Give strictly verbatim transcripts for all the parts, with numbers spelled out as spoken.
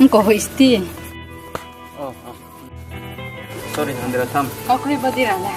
Ko hoisti. Oh, oh. Sorry, andra tham. Kau khui badi rang ya.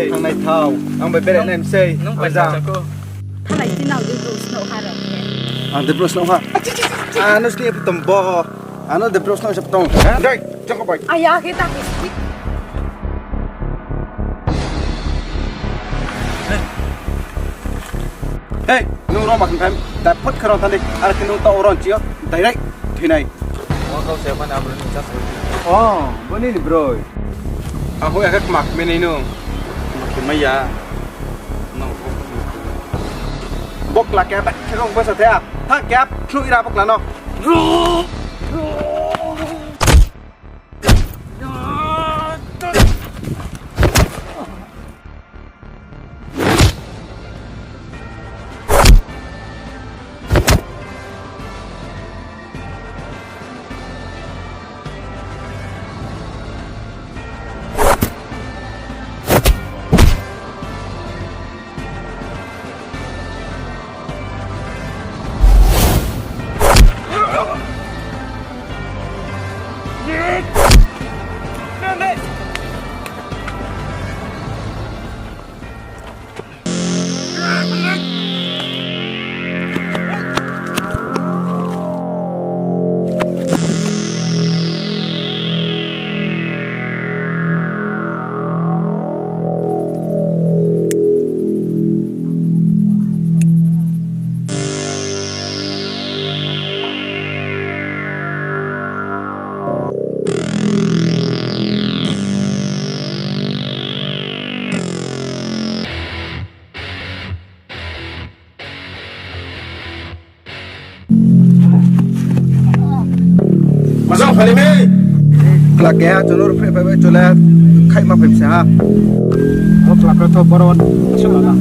Thanai thao. Ang bai bere nai msei. Nung bai sa ko. Thanai tinao de bro snoh ha rao khe. Ang de bro snoh ha. Ano sni phutom bo. Ano de bro snoh sa phutom. Dai, jang ko bai. Aya khe ta. Hei, nung rong ma khe phai, da phot khe rong thani, ar khe nung tao rong chio, direct thinai. Wa kau se mana bro ni chas. Oh, bo ni ni bro. Ang hui akhe kma khe mene nung. Kma khe maya. Nung. Bokla khe ba khe rong basa the. Thang khe thlu ira bokla no. Masa phai mi. Kla keha chunur phre phai bai chule khai ma phai sa ha. Mo kla phre tho boron. Asa na.